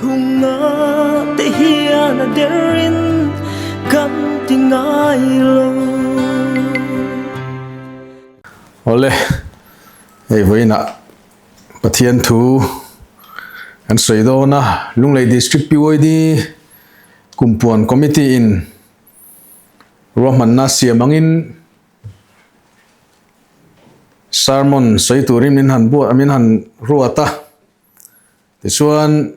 Chhunga te hian a derin kan ti ngai lo. Awle, hei vawiinah Pathian thu kan sawi dawn a, Lunglei District PYD Kumpuan Committee in ruahmanna siam angin sermon sawi turin min han buat min han ruat a. Tichuan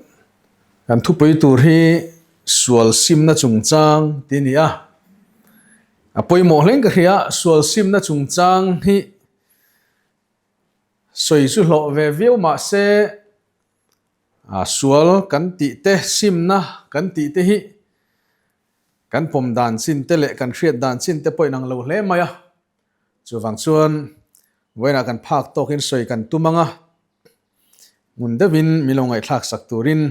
kan thupui tur hi sual simna chungchang tih a ni a. A pawimawh hleng ka hria sual simna chungchang hi sawi chu hlawh ve viau mah se sual kan tih te simna kan tih te hi kan pawm dan chin te leh kan hriat dan chin te pawh inang lo hle mai a. Chuvang chuan vawiinah kan phak tawkin sawi kan tum ang a. Ngun deuhin min lo ngaihthlak sak turin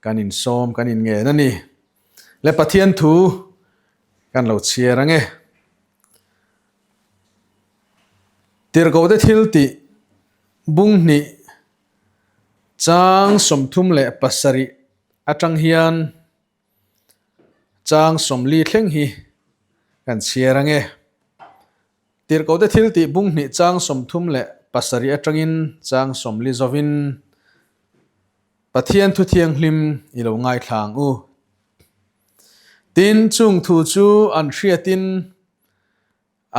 kan insawm kan inngen a ni. Le Pathian thu kan lo chhiar ang e. Tirhkohte thil tih bung hnih chang 37 atang hian Chang 40 thleng hi kan chhiar ang e. Tirhkohte thil tih bung hnih chang 37 atangin chang 40 zawin Pathian thu thianghlim i lo ngaithla ang u. Tin, chung thu chu an hriatin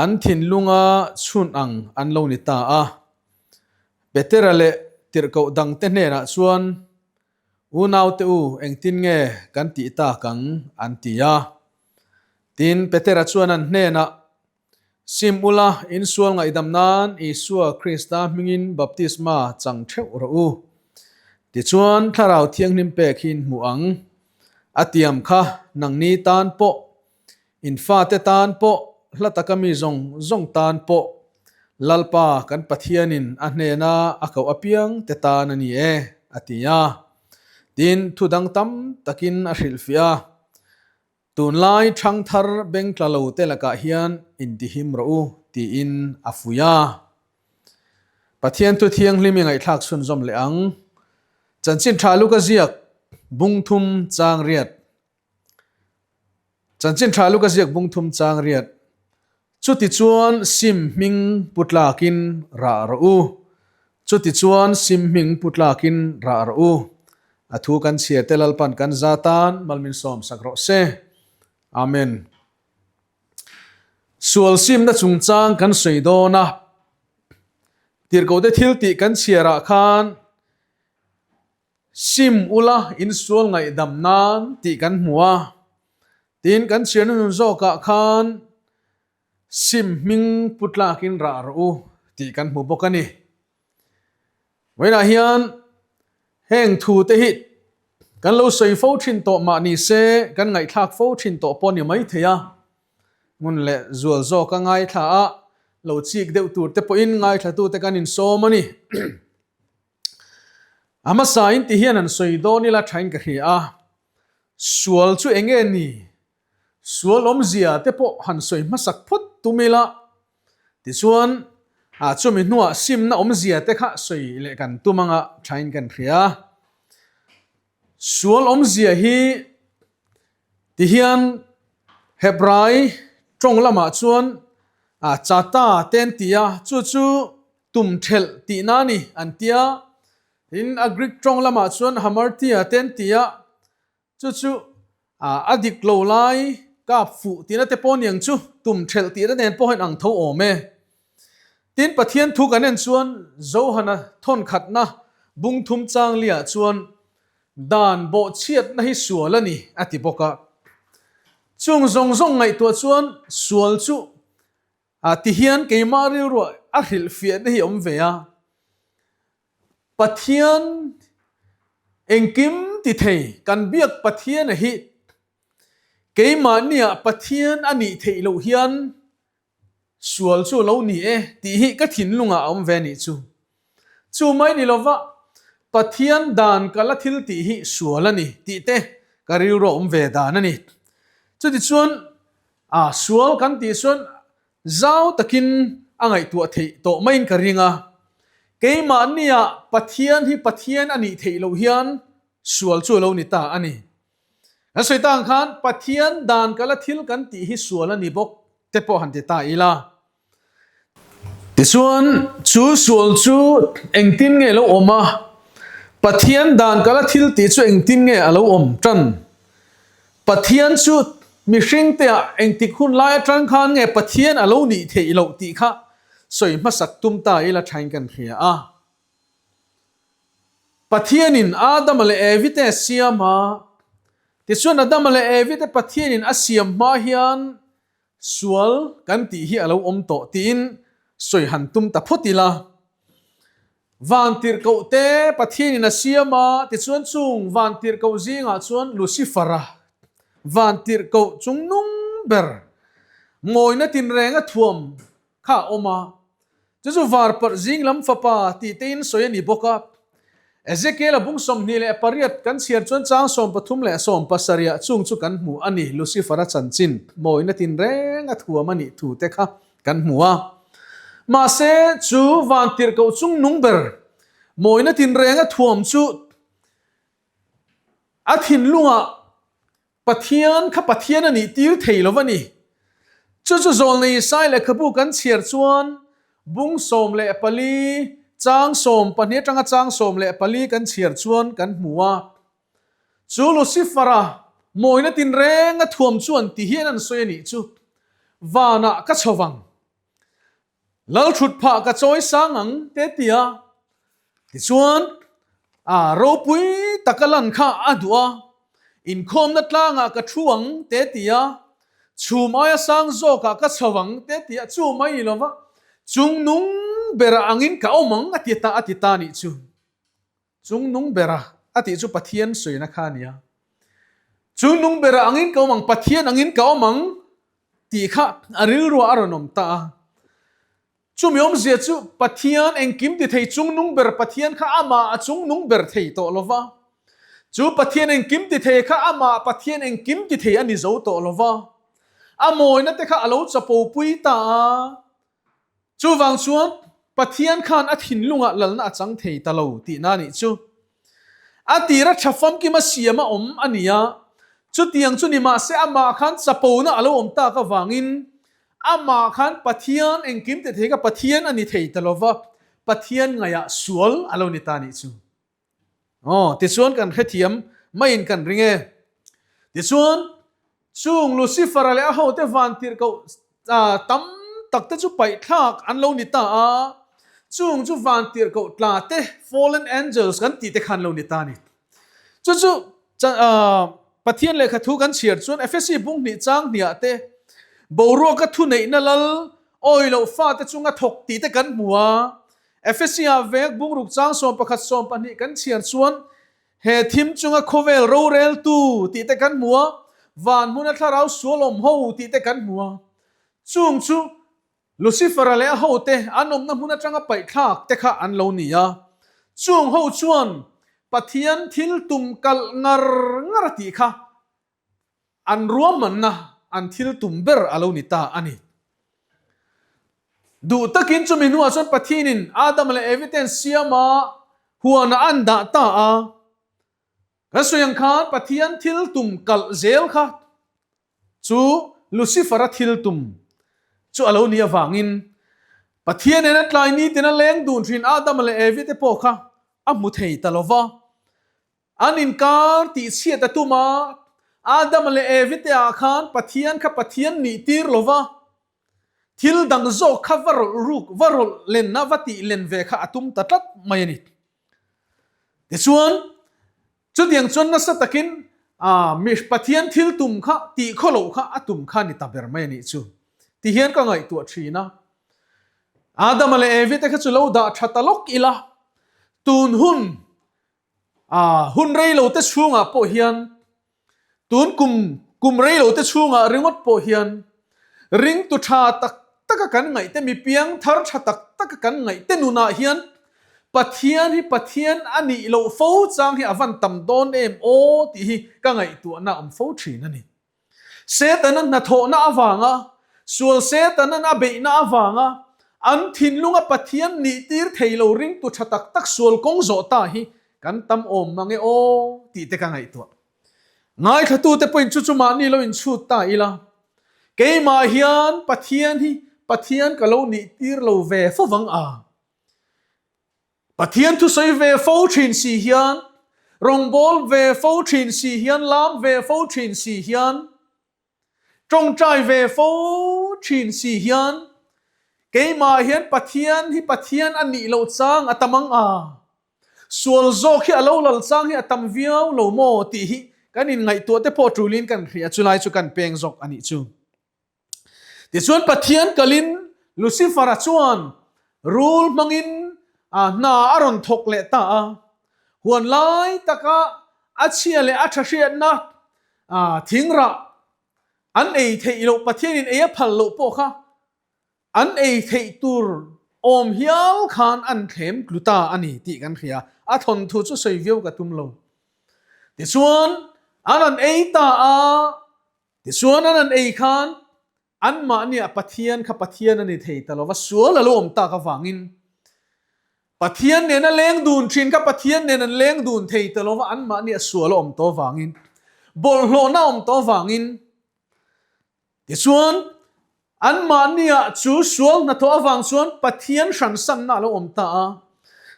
an thinlunga chhun ang an lo ni ta a. Petera leh tirhkoh dangte hnenah chuan Unaute u, engtin nge kan tih tak ang? an ti a. Tin, Petera chuan an hnenah, Sim ula, insual ngaihdam nan Isua Krista hmingin baptisma chang theuh rawh u. Tichuan, Thlarau Thianghlim pek hi in hmuh ang. A tiam kha nangni tan pawh In fate tan pawh, hla taka mi zawng zawng tan pawh, Lalpa kan Pathianin a hnena a koh apiang te tan a ni e, a ti a. Tin, thu dang tam takin a hrilhfiah a, Tunlai thangthar beng tla lo te lakah hian intihim rawh u, tiin a fuih a. Pathian thu thianghlim i ngaihthlak chhunzawm leh ang. Chanchin tha luka ziak bungthum chang riat. Chanchin tha luka ziak bung thum chang riat. Chutichuan sim hming pu tlakin rah rawh u. Chutichuan sim hming pu tlakin rah rawh u. A thu kan chhia te Lalpan kan za tan malmin sawm sak rawh se. Amen. Sual simna chungchang kan sawi dawn a. Tirhkohte thil tih kan chhiarah khan Sim ula insual ngaihdam nan tih kan hmu a, tin kan chhiarna nun zawkah khan sim hming pu tlakin rah rawh u tih kan hmu bawk a ni. Vawiinah hian heng thu te hi kan lo sawi fo thin tawh mah ni se kan ngaihthlak fo thin tawh pawh a ni maithei a, hmun leh zual zawka ngaithla a lo chik deuh tur te pawhin ngaithlatute kan insawm a ni. A hmasa in ti hian an sawi dawn ila thain ka hria a, sual chu eng nge ni? Sual awmzia te pawh han sawi hmasak phawt tum ila, tichuan a chumi hnuah simna awmzia te kha sawi leh kan tum anga thain kan hria. Sual awmzia hi ti hian Hebrai tawng lamah chuan chata te an ti a, chu chu Tum thelh tihna a ni an ti a, tin a Greek tawng lamah chuan hamartia te an ti a, chu chu a dik lo lai kap fuh tihna te pawh a ni ang chu, tum thelh tihna nen pawh hian ang tho awm e. Tin Pathian thu kan en chuan Johana thawnkhatna bung thum chang liah chuan dan bawhchhiatna hi sual a ni a ti bawk a. Chung zawng zawng ngaihtuah chuan sual chu A ti hian keimah rilruah a hrilhfiahna hi a awm ve a, Pathian engkim ti thei kan biak Pathiana hi keimahniah Pathian a nih theih loh hian sual chu a lo ni e tih hi ka thinlungah a awm ve a nih chu. Chu mai ni lova Pathian dan ka la thil tih hi sual a ni tih te ka rilruah a awm ve dan a ni. Chutichuan A sual kan tih chuan zau takin a ngaihtuah theih tawh maiin ka ring a. Keimahnia Pathian hi Pathian a nih theih loh hian Sual chu a lo ni ta a ni. Kan sawi ta ang khan Pathian dan kala thil kan tih hi sual a ni bawk te pawh han ti ta ila. Tichuan, chu sual chu engtin nge lo awm a? Pathian dan kala thil tih chu engtin nge a lo awm tan? Pathian chu mihringteah engtik hun lai atang khan nge Pathian a lo nih theih loh tih kha sawi hmasak tum ta ila thain kan hria a. Pathianin Adama leh Evi te a siam a, tichuan Adama leh Evi te Pathianin a siam hma hian Sual kan tih hi a lo awm tawh tiin sawi han tum ta phawt ila. Vantirhkoh te Pathianin a siam a, tichuan chung vantirhkoh zingah chuan Lucifer-a, vantirhkoh chungnung ber, mawina tinrenga thuam kha a awm a, chu chu varparh zing lam fapa tih tein sawi a ni bawk a. Ezekiel-a bung 28 kan chhiar chuan chang 13 leh 17 chung chu kan hmu a ni, Lucifer-a chanchin mawina tinreng a thuam a nih thu te kha kan hmu a. Mahse, chu vantirhkoh chung nung ber mawina tinreng a thuam chu a thinlungah Pathian kha Pathian a nih tir thei lo va ni. Chu chu Zawlnei Isai lehkhabu kan chhiar chuan bung 14, chang 12 atanga chang 14 kan chhiar chuan kan hmu a. Chu Lucifer-a mawina tinrenga thuam chuan ti hian an sawi a nih chu, Vanah ka chho vang. Lalthut phah ka chawi sang ang te ti a, tichuan a ropui taka lan kha a duh a, inkhawmna tlangah ka thu ang te ti a, chhum aia sang zawkah ka chho ang te ti a, chu mai ni lova chungnung bera angin ka awm ang a ti ta a ti ta nih chu. Chungnung bera a tih chu Pathian sawina kha a nia. Chungnung bera angin ka awm ang, Pathian angin ka awm ang tih kha a rilruah a rawn awm ta a. Chumi awmzia chu Pathian engkim ti thei chungnung ber Pathian kha amah a chungnung ber thei tawh lo va. Chu Pathian engkim ti thei kha amah Pathian engkim ti thei a ni zo tawh lo va. A mawina te kha a lo chapopui ta a. Chuvang chuan Pathian khan a thinlungah lalna a chang thei ta lo tihna a nih chu. A tira tha famkima siam a awm a ni a, chutiang chu ni mahse amah khan chapona a lo awm tak avangin amah khan Pathian engkim ti thei kha Pathian a ni thei ta lo va, Pathian ngaihah sual a lo ni ta a nih chu. Aw, tichuan kan hrethiam maiin kan ring e. Tichuan, chung Lucifer-a leh a hote vantirhkoh tam tak te chu paihthlak an lo ni ta a, chung chu vantirhkoh tla te, fallen angels kan tih te kha an lo ni ta a ni. Chu chu Pathian lehkha thu kan chhiar chuan Efesi bung hnih chang hniah te, boruaka thuneihna lal awi loh fate chunga thawk tih te kan hmu a, Efesia vek bungruk chang 11 12 kan chhiar chuan he thim chunga khawvel roreltu tih te kan hmu a, van hmuna thlarau sual awm ho tih te kan hmu a. Chung chu Lucifer-a leh a hote an awmna hmun atanga paihthlak te kha an lo ni a. Chung ho chuan Pathian thil tum kalh ngar ngar a tih kha An ruahmanna an thil tum ber a lo ni ta a ni. Duh takin chumi hnuah chuan Pathianin Adama leh Evi te an siam a, huanah an dah ta a. Kan sawi ang khan Pathian thil tum kalh zel kha chu Lucifer-a thil tum chu a lo nih avangin Pathian nena tlai nitin a leng dun thin Adama leh Evi te pawh kha a hmu thei ta lo va. An inkar tih chhiat a tum a, Adama leh Evi te ah khan Pathian kha Pathian nih tir lo va, thil dang zawk kha va rawlh ruk, va rawlh len a, va tih len ve kha a tum ta tlat mai a ni. Tichuan, chutiang chuan nasa takin Pathian thil tum kha tih khaw loh kha a tum kha a ni ta ber mai a nih chu. Tihian ka ngaihtuah thin a. Adama leh Evi te kha chu lo dah tha ta lawk ila, tun hun A hun rei lo te chhungah pawh hian, tun kum kum rei lo te chhungah ringawt pawh hian ringtu tha tak taka kan ngaih te, mi piang thar tha tak taka kan ngaih te nunah hian Pathian hi Pathian a nih loh fo chang hi a van tam dawn em aw tih hi ka ngaihtuahna a awm fo thin a ni. Setana hnathawhna avanga, sual Setanan a beihna avanga an thinlunga Pathian nih tir thei lo ringtu tha tak tak sual kawng zawh ta hi. Kan tam awm mang e aw tih te ka ngaihtuah. Ngaithlatute pawhin chu chu mahni lo inchhut ta ila, keimah hian Pathian hi Pathian ka lo nih tir lo ve fo vang a. Pathian thusawi ve fo thin si hian, rawngbâwl ve fo thin si hian, lam ve fo thin si hian, Tawngtai ve fo thin si hian keimah hian Pathian hi Pathian a nih loh chang a tam ang a, sual zawk hi a lo lal chang hi a tam viau lo maw tih hi kan inngaihtuah te pawh tulin kan hria, chulai chu kan peng zawk a nih chu. Tichuan Pathian kalin Lucifer-a chuan rul hmangin hna a rawn thawk leh ta a, huan lai taka a chhia leh a tha hriatna Thingrah an ei theih loh, Pathianin ei a phal loh pawh kha an ei theih tur awm hial khan an thlem tlu ta a ni tih kan hria. A thawnthu chu sawi viau ka tum lo. Tichuan an an ei ta a, tichuan an an ei khan Anmahniah Pathian kha Pathian a ni thei ta lo va, sual a lo awm tak avangin Pathian nen a leng dun thin kha Pathian nen an leng dun thei ta lo va, anmahniah sual a awm tawh avangin, bawlhhlawhna a awm tawh avangin. Tichuan, anmahniah chu sual hnathawh avang chuan Pathian hransanna a lo awm ta a.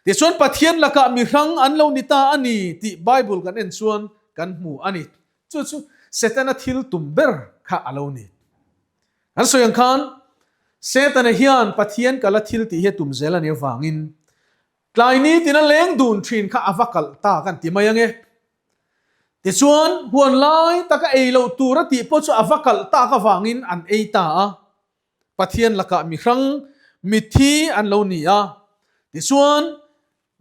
Tichuan, Pathian lakah mihrang an lo ni ta a ni tih Bible kan en chuan kan hmu a ni. Chu chu Setana thil tum ber kha a lo ni. Kan sawi ang khan, Setana hian Pathian kala thil tih hi a tum zel a nih avangin tlai nitin a leng dun thin kha a va kalh ta kan ti mai ange. Tichuan, huan lai taka ei loh tur a tih pawh chu a va kalh tak avangin an ei ta a. Pathian lakah mihrang mitthi an lo ni a. Tichuan,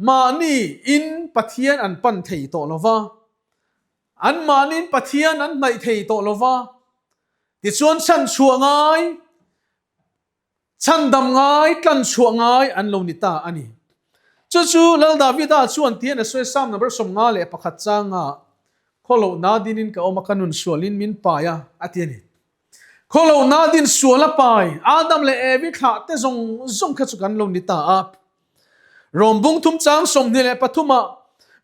mahni in Pathian an pan thei tawh lo va. Anmahniin Pathian an hnaih thei tawh lo va, tichuan chhanchhuah ngai, chhandam ngai, tlanchhuah ngai an lo ni ta a ni. Chu chu Lal Davida chuan tihian a sawi Psalm number 51 changa, Khawlohna dinin ka awm a, ka nun sualin min pai a, a ti a ni. Khawlohna din sual a pai, Adam leh Evi thlah te zawng zawng kha chu kan lo ni ta a. Rom bung thum chang 23 ah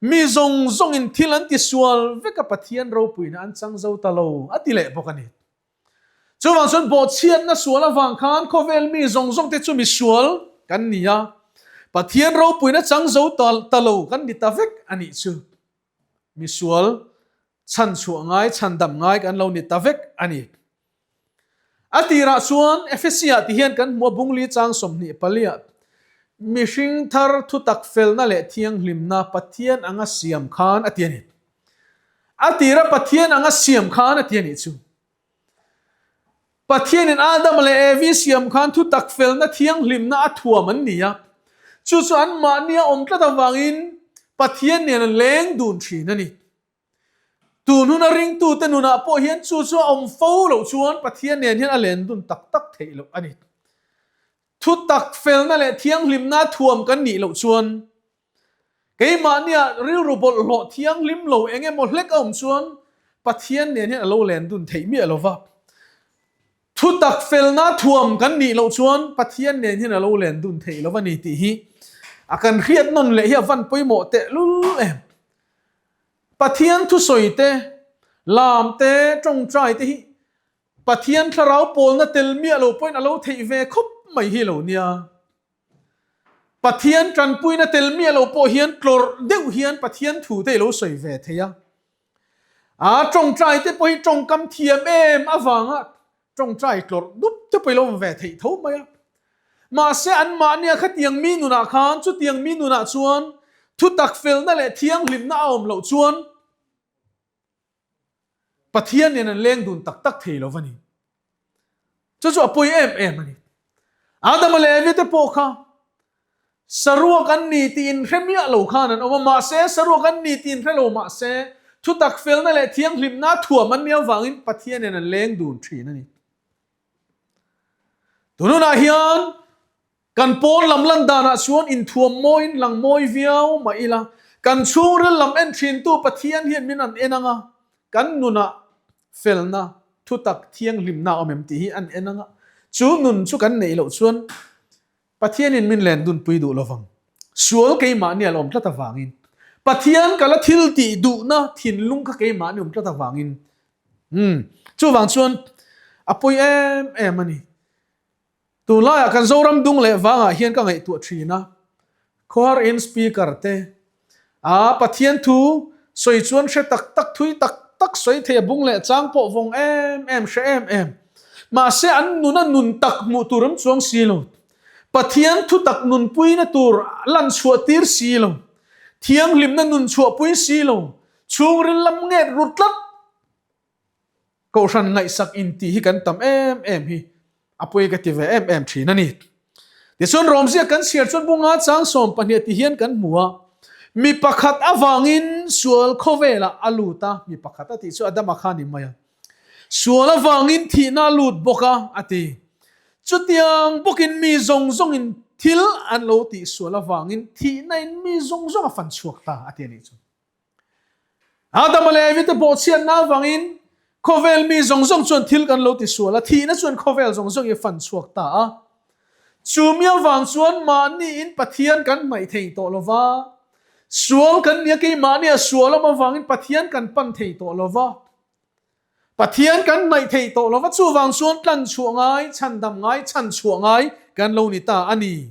mi zawng zawng in thil an ti sual vek a Pathian ropuina an chang zo ta lo a ti leh bawk a ni. Chuvang chuan bawhchhiatna sual avang khan khawvel mi zawng zawng te chu mi sual kan ni a, Pathian ropuina chang zo ta lo kan ni ta vek a nih chu. Mi sual chhanchhuah ngai, chhandam ngai kan lo ni ta vek a ni. A tirah chuan Efesia ti hian kan hmu a bungli chang 24 ah mihring thar thutak felna leh thianghlimna Pathian anga siam khan a ti a ni. A tira Pathian anga siam khan a ti a nih chu. Pathianin Adam leh Evi siam khan thutak felna thianghlimna a thuam an ni a, chu chu anmahnia awm tlat avangin Pathian nen an leng dun thin a ni. Tun huna ringtute nunah pawh hian chu chu a awm fo loh chuan Pathian nen hian a len dun tak tak theih loh a ni. Thutak felna leh thianghlimna thuam kan nih loh chuan keimahnia rilru bawlhhlawh thianghlim lo eng emaw hlek a awm chuan Pathian nen hian a lo len dun theih miah lo va. Thutak felna thuam kan nih loh chuan Pathian nen hian a lo len dun theih lo a ni tih hi a kan hriat nawn leh hi a van pawimawh tehlul em. Pathian thusawi te, lam te, tawngtai te hi Pathian thlarau pawlna tel miah lo pawhin a lo theih ve khawp mai hi lo nia. Pathian tanpuina tel miah lo pawh hian tlawrh deuh hian Pathian thu te i lo sawi ve thei a. A tawngtai te pawh hi tawngkam thiam em avanga Tawngtai tlawrh dup te pawh i lo awm ve theih tho mai a. Mahse anmahnia khatiang mi nunah khan chutiang mi nunah chuan thutak felna leh thianghlimna a awm loh chuan Pathian nen an leng dun tak tak thei lo va ni. Chu chu a pawi em em a ni. Adama leh Evi te pawh kha Saruak an ni tih inhre miah lo khan an awm a, mahse saruak an ni tih inhre lo mahse thutak felna leh thianghlimna thuam an nih avangin Pathianin an leng dun thin a ni. Tununah hian kan pawn lam lan danah chuan inthuam mawiin lang mawi viau mah ila, kan chhungril lam en thintu Pathian hian min an en ang a, kan nunah felna, thutak thianghlimna a awm em tih hi an en ang a, chu nun chu kan neih loh chuan Pathianin min len dunpui duh lovang. Sual keimahni a lawm tlat avangin. Pathian ka la thil tih duhna thinlung kha keimahni awm tlat avangin. Umm chuvang chuan a pawi em em a ni. Tunlaiah kan Zoram dung leh vangah hian ka ngaihtuah thin a, Khawhar in Speaker te a Pathian thu sawi chuan hre tak tak thui tak tak sawi thei a bung leh chang pawh vawng em em hre em em. Mahse an nuna nun tak hmuh tur an chuang si lo. Pathian thu tak nunpuina tur lan chhuah tir si lo. Thianghlimna nun chhuahpui si lo. Chhungril lam nget ru tlat. Kohhran ngaihsak intih hi kan tam em em hi a pawi ka ti ve em em thin a ni. Tichuan Rawmzia kan chhiar chuan bunga chang 12 ti hian kan hmu a, mi pakhat avangin sual khawvelah a lut a, mi pakhat a tih chu Adama kha a ni mai a, sual avangin thihna a lut bawk a, a ti. Chutiang bawkin mi zawng zawngin thil an lo tih sual avangin thihna in mi zawng zawng a fan chhuak ta a ti a nih chu. Adama leh Evi te bawhchhiatna avangin khawvel mi zawng zawng chuan thil kan lo tisual a, thihna chuan khawvel zawng zawng hi a fan chhuak ta a. Chu mi avang chuan mahniin Pathian kan hnaih thei tawh lo va, sual kan nia keimahnia sual awm avangin Pathian kan pan thei tawh lo va, Pathian kan hnaih thei tawh lo va, chuvang chuan tlanchhuah ngai, chhandam ngai, chhanchhuah ngai kan lo ni ta a ni.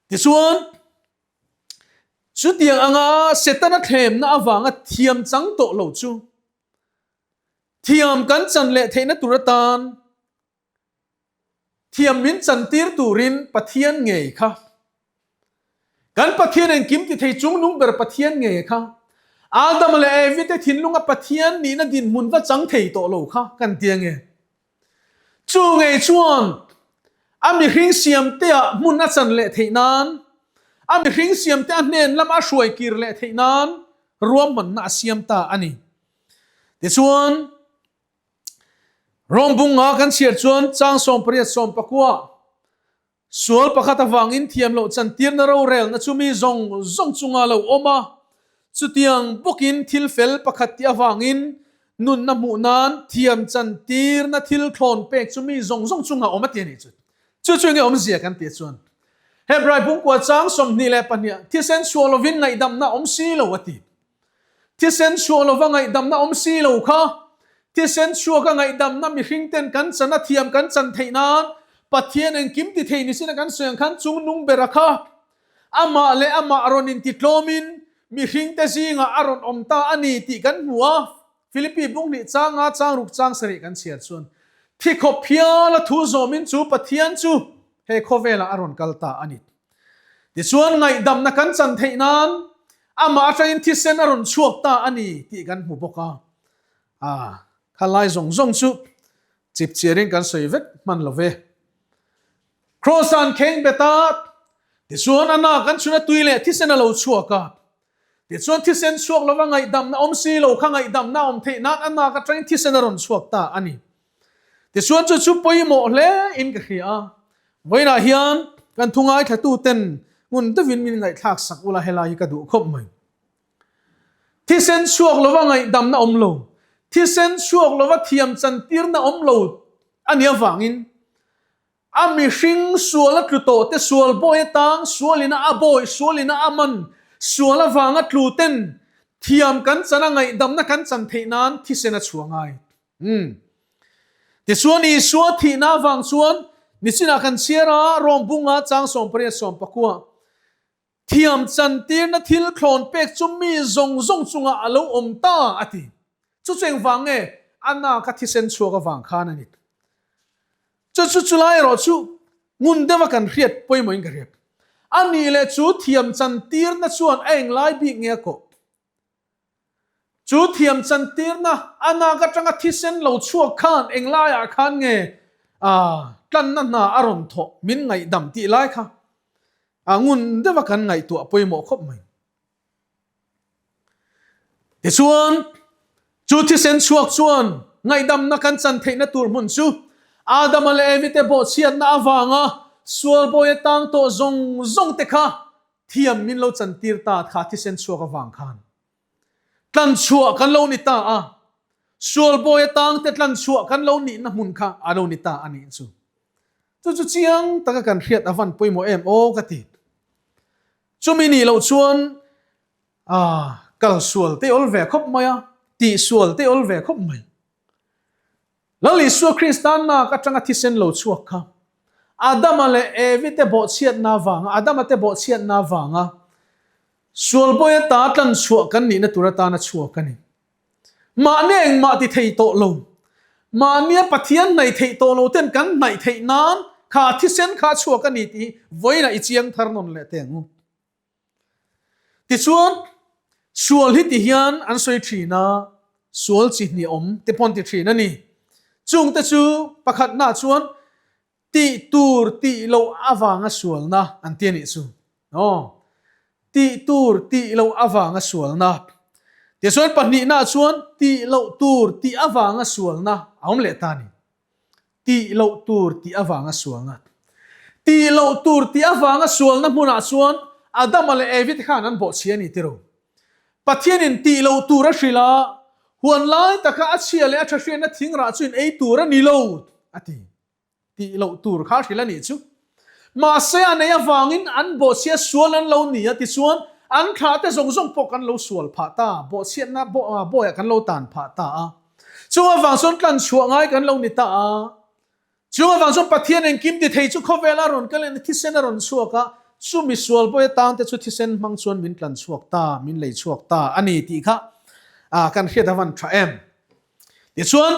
Tichuan, chutiang anga Setana thlemna avanga thiam chang tawh lo chu thiam kan chan leh theihna tur atan thiam min chantir turin Pathian ngei kha kan Pathian engkim ti thei chungnung ber Pathian ngei kha Adama leh Evi te thinlunga Pathian nihna dinhmun va chang thei tawh lo kha kan ti ange. Chu ngei chuan a mihring siamteah hmun a chan leh theih nan, a mihring siamte a hnen lama a hruai kir leh theih nan ruahmanna a siam ta a ni. Tichuan, Rawmbunga kan chhiar chuan chang 18 19 Sual pakhat avangin thiam loh chantirna rorelna chu mi zawng zawng chunga lo awm a, chutiang bawkin thil fel pakhat tih avangin nunna hmuh nan thiam chantirna thil thlawn pek chu mi zawng zawng chunga awm a ti a nih chu. Chu chu enge awmzia kan tih chuan Hebrai pumkua chang 22 thisen chhuah lovin ngaihdamna awm si lo a ti. Thisen chhuah lova ngaihdamna awm si lo kha, thisen chhuaka ngaihdamna mihring ten kan chan a thiam kan chan theih nan Pathian engkim ti thei ni sin a kan sawi ang khan chungnung bera kha amah leh amah rawn intitlawmin mihring te zingah a rawn awm ta a ni tih kan hmu a. Philippi bung hnih changa chang ruk chang sarih kan chhiar chuan thi khawp hiala thu zawmin chu Pathian chu he khawvelah a rawn kal ta a ni. Tichuan ngaihdamna kan chan theih nan amah atangin thisen a rawn chhuak ta a ni tih kan hmu bawk a. Ah, khalai zawng zawng chu chip chiarin kan sawi vek hman lo ve. Kraws an kheng bet a, tichuan a nak an chhun a tui leh thisen a lo chhuak a. Tichuan thisen chhuak lova ngaihdamna awm si lo kha ngaihdamna awm theih nan a nak atangin thisen a rawn chhuak ta a ni. Tichuan chu chu pawimawh hle in ka hria a, vawiinah hian kan thu ngaithlatu ten ngun deuhin min ngaihthlak sak ula helai hi ka duh khawp mai. Thisen chhuak lova ngaihdamna awm lo, thisen chhuak lova thiam chantirna awm lo a nih avangin A mihring sual a tlu tawh te sual bawi atang sualin a a bawi, sualin a a man, sual avanga tlu ten thiam kan chan a ngaihdamna kan chan theih nan thisen a chhuah ngai. Umm. Tichuan Isua thihna avang chuan nichinah kan chhiar a, Rome bunga chang 18 19. Thiam chantirna thil thlawn pek chu mi zawng zawng chungah a lo awm ta, a ti. Chu chu engvang nge? A nak a thisen chhuak avang khan a ni. Chu chu chulai erawh chu ngun deuha kan hriat pawimawhin ka hriat. A nih leh chu thiam chantirna chuan a englai bik nge a kawh? Chu thiam chantirna a nak atanga thisen lo chhuak khan englaiah khan nge tlanna hna a rawn thawh min ngaihdam tih lai kha a ngun deuha kan ngaihtuah pawimawh khawp mai. Tichuan, chu thisen chhuak chuan ngaihdamna kan chan theihna tur hmun chu Adama leh Evi te bawhchhiatna avanga sual bawi atang tawh zawng zawng te kha Thiam min lo chantir ta kha thisen chhuak avang khan tlanchhuah kan lo ni ta a, sual bawi atang te tlanchhuah kan lo nihna hmun kha a lo ni ta a nih chu. Chu chu chiang taka kan hriat avan pawimawh em aw ka ti. Chumi nih loh chuan. Ah, kal sual te awl ve khawp mai a, tih sual te awl ve khawp mai. Lal Isua Krista nak atanga thisen lo chhuak kha Adama leh Evi te bawhchhiatna avanga, Adama te bawhchhiatna avanga sual bawi ata tlan chhuah kan nihna tur atana chhuak a ni. Mahni engmah ti thei tawh lo, mahnia Pathian hnaih theih tawh lo ten kan hnaih theih nan kha thisen kha a chhuak a ni tih hi vawiinah i chiang thar nawn leh teh ang u. Tichuan, sual hi ti hian an sawi thin a, sual chi hnih awm te pawh an ti thin a ni. Chungte chu pakhatnaah chuan tih tur tih loh avanga sualna an ti a nih chu. Aw, tih tur tih loh avanga sualna. Tichuan pahnihnaah chuan tih loh tur tih avanga sualna a awm leh ta a ni. Tih loh tur tih avanga sualna. Tih loh tur tih avanga sualna hmunah chuan Adama leh Evi te khan an bawhchhia a ni tiro. Pathianin tih loh tur a hrilh a, huan lai taka a chhia leh a tha hriatna thing rah chu in ei tur a ni lo a ti. Tih loh tur kha a hrilh a nih chu. Mahse a nei avangin an bawhchhia sual an lo ni a tichuan an thlah te zawng zawng pawh kan lo sual phah ta, bawhchhiatna bawiah kan lo tan phah ta a. Chung avang chuan tlan chhuah ngai kan lo ni ta a. Chung avang chuan Pathian engkim ti thei chu khawvel a rawn kal in thisen a rawn chhuak a, chumi sual bawi atang te chu thisen hmang chuan min tlan chhuak ta, min lei chhuak ta a ni tih kha kan hriat avan tha em. Tichuan,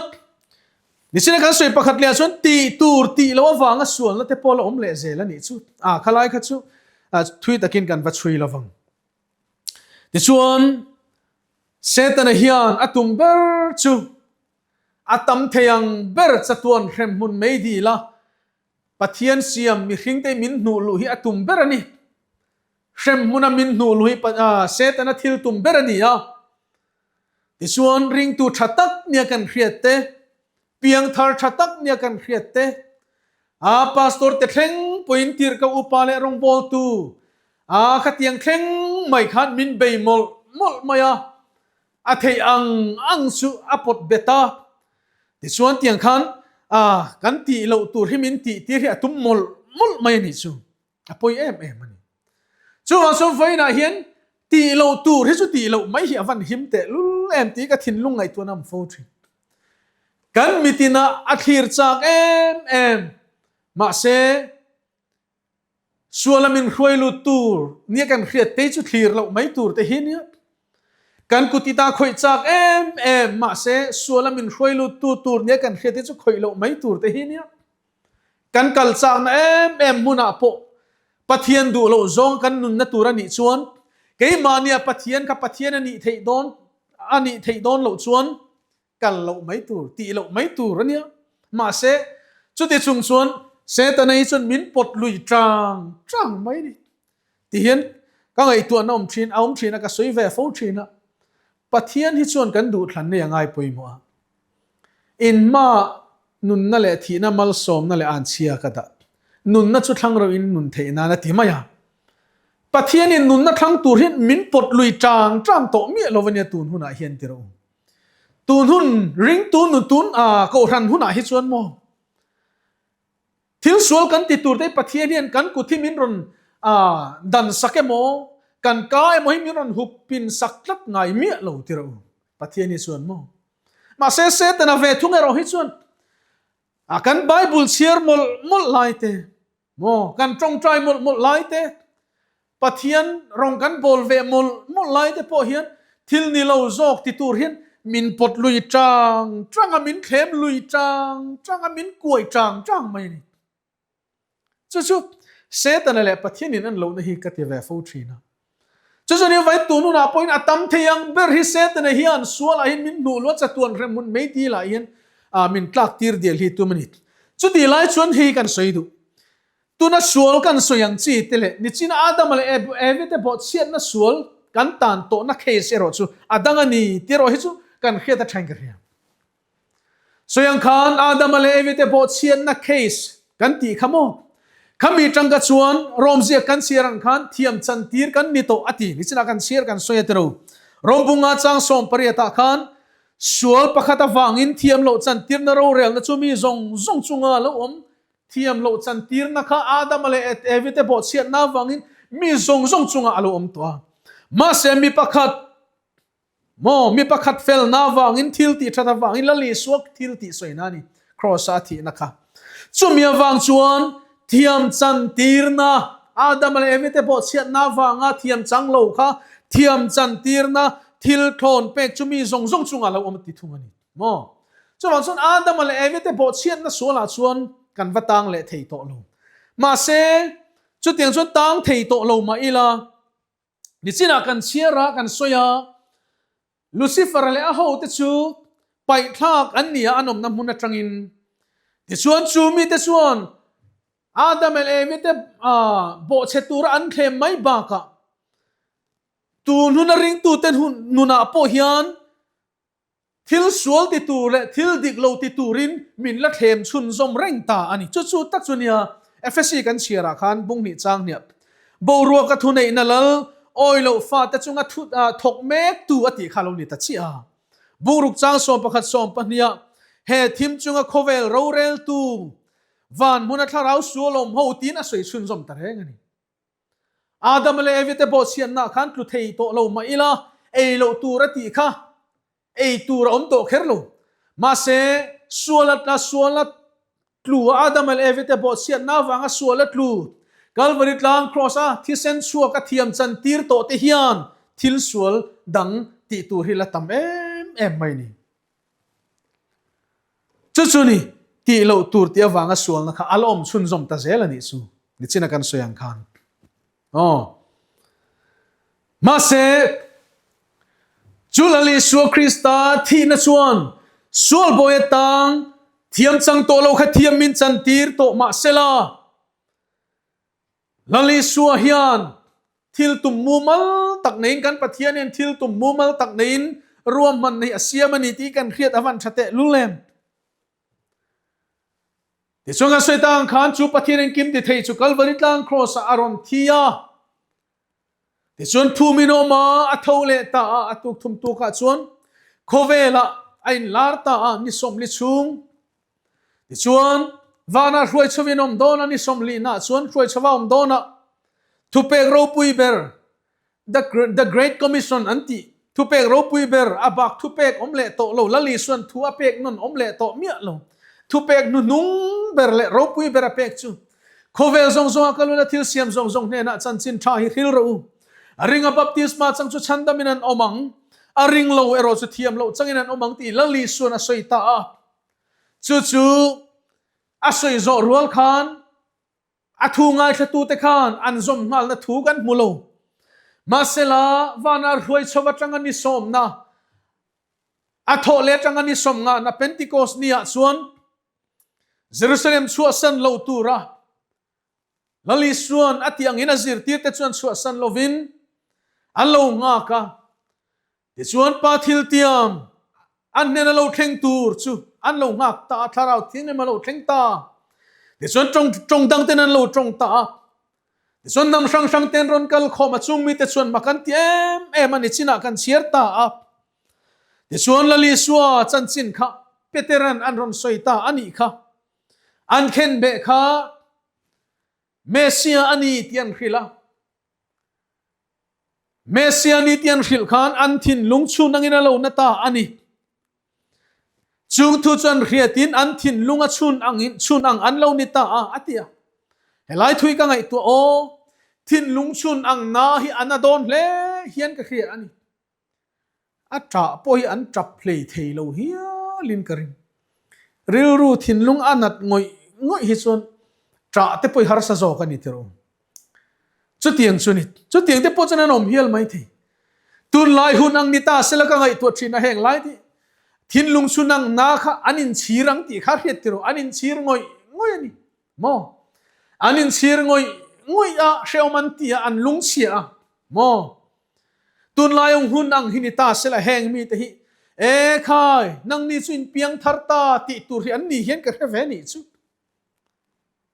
nichina kan sawi pakhat leh ah chuan tih tur tih loh avanga sualna te pawh la awm leh zel a nih chu. A khalai kha chu thui takin kan va chhui lovang. Tichuan, Setana hian a tum ber chu a tam thei ang ber chatuan hremhmun mei dil a, Pathian siam mihringte min hnuh luh hi a tum ber a ni. Hremhmuna min hnuh luh hi Setana thil tum ber a ni a. Tichuan ringtu tha tak nia kan hriat te, piangthar tha tak nia kan hriat te, a pastor te thleng pawhin tirhkoh upa leh rawngbawltu a khatiang thleng mai khan min bei mawlh mawlh mai a, a theih ang ang chu a pawt bet a. Tichuan tiang khan a kan tih loh tur hi min tih tir hi a tum mawlh mawlh mai a nih chu. A pawi em em a ni. Chuvang chuan vawiinah hian tih loh tur hi chu tih loh mai hi a van him teh lul em tih ka thinlung ngaihtuahna am fo thin. Kan mitin ah a thlir chak em em. Mahse, suala min hruai lut tur nia kan hriat te chu thlir loh mai tur te hi nia. Kan kut i ta khawih chak em em mahse suala min hruai lut tu tur nia kan hriat te chu khawih loh mai tur te hi nia. Kan kal chakna em em hmunah pawh Pathian duh loh zawng kan nunna tur a nih chuan keimahnia Pathian kha Pathian a nih theih dawn a nih theih dawn loh chuan kal loh mai tur, tih loh mai tur a nia. Mahse, chuti chung chuan Setana hi chuan min pawt lui tang tang mai a ni. Tihian ka ngaihtuahna awm thin, a awm thin a, ka sawi ve fo thin a. Pathian hi chuan kan duhthlan nei a ngai pawimawh a. Inhma nunna leh thihna malsawmna leh anchhia ka dah. Nunna chu thlang reuhin nun theih nan a ti mai a. Pathianin nunna thlang tur hi min pawt lui tang tang tawh miah lo ania tun hunah hian ti rawh u. Tun hun ringtu nun tun kohhran hunah hi chuan maw thil sual kan ti tur te hi Pathian hian kan kut hi min rawn dan sak emaw kan ka emaw hi min rawn hup pin sak tlat ngai miah lo ti rawh u. Pathian hi chuan maw Mahse Setana ve thung erawh hi chuan a kan Bible chhiar mawlh mawlh lai te, maw kan tawngtai mawlh mawlh lai te, Pathian rawng kan bawl ve mawlh mawlh lai te pawh hian thil ni lo zawk ti tur hian min pawt lui tang tang a, min thlem lui tang tang a, min kuai tang tang mai a ni. Chu chu Setana leh Pathianin an lohna hi ka ti ve fo thin a. Chu chu ni vai tun hunah pawhin a tam thei ang ber hi Setana hian sualah hian min hnuh luat chatuan hremhmun mei dilah hian min tlak tir dial hi tum a ni. Chutih lai chuan hei kan sawi duh. Tuna sual kan sawi ang chi te leh nichina Adama leh Evi te bawhchhiatna sual kan tan tawhna case erawh chu a dang a ni tih erawh hi chu kan hriat a thain ka hria. Sawiang khan Adama leh Evi te bawhchhiatna case kan tih kha maw? Khami tangka chuan Rom ziak kan chhiar ang khan thiam chantir kan ni tawh a ti. Nichinah kan chhiar kan sawi a ti ro. Rom bunga chang 18 ah khan sual pakhat avangin thiam loh chantirna rorelna chu mi zawng zawng chunga lo awm Thiam loh chantirna kha Adama leh Evi te bawhchhiatna avangin mi zawng zawng chungah a lo awm tawh a. Mahse mi pakhat maw mi pakhat felna avangin thil tih that avangin Lal Isua thil tih sawina a ni Kraws-a a thihna kha. Chumi avang chuan thiam chan tirna Adama leh Evi te pawh chhiatna avanga thiam chang lo kha thiam chan tirna thil thlawn pek chu mi zawng zawng chungah lo awm a ti thung a ni maw? Chuvang chuan Adama leh Evi te pawh chhiatna sualah chuan kan va tang leh thei tawh lo. Mahse, chutiang chuan tang thei tawh lo mah ila, Nichinah kan chhiar a, kan sawi a, Lucifer leh a hote chu paihthlak an ni a an awmna hmun atangin. Tichuan chu mite chuan Adam leh Evi te bawhchhe tura an thlem mai bakah tun huna ringtute nunah pawh hian Thil sual ti tur leh thil dik lo ti turin min la thlem chhunzawm reng ta a ni. Chu chu tak chu nia Efesi kan chhiarah khan bung hnih chang hniah boruaka thuneihna lal awi loh fate chunga thu thawk mek tu a tih kha lo ni ta chiah a. Bungruk chang 11 12ah he thim chunga khawvel roreltu van hmuna thlarau sual awm ho tiin a sawi chhunzawm ta reng a ni. Adama leh Evi te bawhchhiatna khan tlu thei tawh lo mah ila, ei loh tur a tih kha ei tur a awm tawh kher lo. Mahse, sual a tla, sual a tlu a, Adama leh Evi te bawhchhiatna avanga sual a tlu, Kalvari tlang Kraws a thisen chhuak a thiam chan tir tawh te hian thil sual dang tih tur hi la tam em em mai ni. Chu chu ni, tih loh tur tih avanga sualna kha a la awm chhunzawm ta zel a nih chu, nichina kan sawi ang khan. Aw. Mahse, chu Lal Isua Krista thihna chuan sual bawi atang thiam chang tawh lo kha thiam min chantir tawh mahsela, Lal Isua hian thil tum mumal tak neiin kan Pathian hian thil tum mumal tak neiin ruahmanna hi a siam a ni tih kan hriat a van tha teh lul em? Tichuan kan sawi tak ang khan chu Pathian engkim ti thei chu Kalvari tlang Kraws ah a rawn thi a. Tichuan phum in awm a, a tho leh ta a, a tuk thum tuk ah chuan khawvel ah a inlar ta a, ni 40 chhung Tichuan, vanah hruai chhovin awm dawn a ni 40 nah chuan hruai chhova awm dawn a, thupek ropui ber, the, the Great Commission an tih, thupek ropui ber, a bak thupek awm leh tawh lo, Lal Isuan thu a pek nawn awm leh tawh miah lo, thupek hnuhnung ber leh ropui ber a pek chu, Khawvel zawng zawnga ka luna thil siam zawng zawng hnenah chanchin tha hi hril rawh u. A ringa baptisma chang chu chhandamin an awm ang, a ring lo erawh chu thiam loh changin an awm ang tih Lal Isuan a sawi ta a. Chu chu a sawi zawh rual khan a thu ngaithlatute khan an zawm nghalna thu kan hmu lo. Mahsela, vana hruai chho atanga ni sawmna, a thawh leh atanga ni sawm ngahna Pentecost ni ah chuan Jerusalem chhuahsan lo tura Lal Isuan a tih angin a zirtirte chuan chhuahsan lovin an lo nghak a. Tichuan Pa thiltiam an hnena lo thleng tur chu an lo nghak ta a, Thlarau Thianghlim a lo thleng ta. Tichuan tawng tawng dang ten an lo tawng ta a. Tichuan hnam hrang hrang ten rawn kal khawm a, chung mite chuan mak an ti em em a ni chinah kan chhiar ta a. Tichuan Lal Isua chanchin kha Peteran an rawn sawi ta a nih kha. An khenbeh kha Messiah a ni tih an hrilh a. Messiah ni tih an hrilh khan an thinlung chhun angin a lo na ta a ni. Chung thu chu an hriatin an thinlung a chhun angin chhun ang an lo ni ta a, a ti a. Helai thui ka ngaihtuah aw, thinlung chhun ang na hi a na dawn hle hian ka hria a ni. A ṭah pawh hi an ṭap hlei thei lo hialin ka ring. Rilru thinlung a nat ngawih ngawih hi chuan ṭah te pawh hi harsa zawk a ni tirh awm. Chutiang chu ni. Chutiang te pawh chuan an awm hial mai thei. Tunlai hun ang ni ta sela ka ngaihtuah ṭhin a heng lai tih thinlung chhun ang na kha an inchhir ang tih kha hriat tirh an inchhir ngawih ngawih a ni maw? An inchhir ngawih ngawih a, hrehawm an ti a, an lungchhia a maw? Tunlai ang hun ang hi ni ta sela heng mite hi E khai, nangni chu in piang thar ta tih tur hi an ni hian ka hre ve nih chu.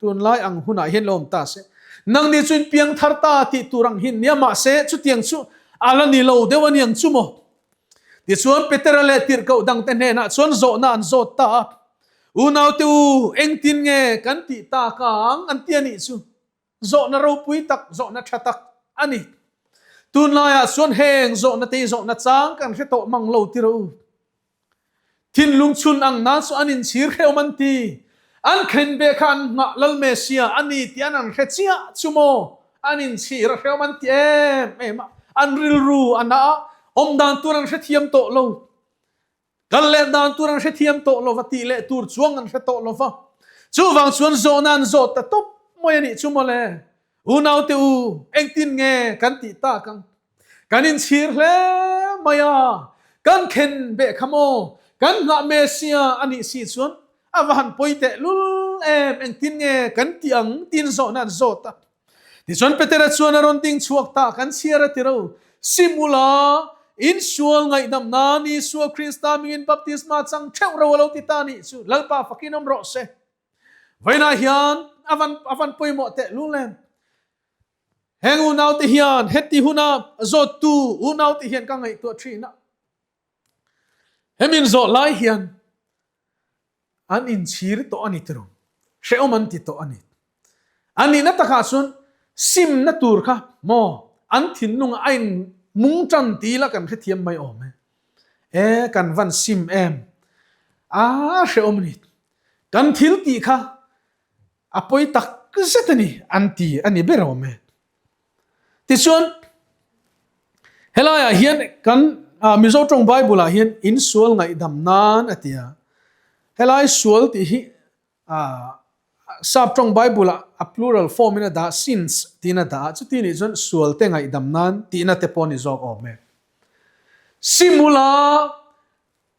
Tunlai ang hunah hian lo awm ta se. Nangni chu in piang thar ta tih tur ang hi nia mahse chutiang chu a la ni lo deuh a niang chu maw. Tichuan Petera leh tirhkoh dangte hnenah chuan zawhna an zawt ta a, Unaute u, engtin nge kan tih tak ang an ti a nih chu. Zawhna ropui tak, zawhna tha tak a ni. Tunlaiah chuan heng zawhna te zawhna chang kan hre tawh mang lo ti rawh u. Thinlung chhun ang nan chu an inchhir hrehawm an ti. An khen beh kha an nghah Lal Messiah a ni tih an an hre chiah chu maw? An inchhir a hrehawm an ti em em a, an rilru a na a, awm dan tur an hrethiam tawh lo. Kal leh dan tur an hrethiam tawh lo va, tih leh tur chuang an hre tawh lo va. Chuvang chuan zawhna an zawh ta tawp mai a nih chu mawle. Unaute u, engtin nge kan tih tak ang? Kan inchhir hle mai a, kan khen beh kha maw? Kan nghah Messiah a nih si chuan a va han pawi teh lul em, engtin nge kan tih ang? tiin zawhna an zawt a. Tichuan Petera chuan a rawn ding chhuak ta, kan chhiar a ti ro, Sim ula, insual ngaihdam nan Isua Krista mingin baptisma chang theuh ro a lo ti ta a nih chu, Lalpa fakin awm rawh se. Vawiinah hian a van a van pawimawh teh lul em. Heng unaute hian heti huna zawttu unaute hian ka ngaihtuah thin a. Hemin zawh lai hian an inchhir tawh a ni tiro. Hrehawm an ti tawh a ni. A nihna takah chuan simna tur kha maw an thinlungah a in mung tan ti ila kan hrethiam mai awm e. E kan van sim em. A hrehawm a ni. Kan thil tih kha a pawi tak zet a ni an ti a ni ber awm e. Tichuan helaiah hian kan Mizo tawng Bible ah hian insual ngaihdam nan a ti a. Helai sual tih hi Sap tawng Bible ah a plural form in a dah sins tiin a dah a, chuti nih chuan sual te ngaihdam nan tihna te pawh a ni zawk awm e. Simula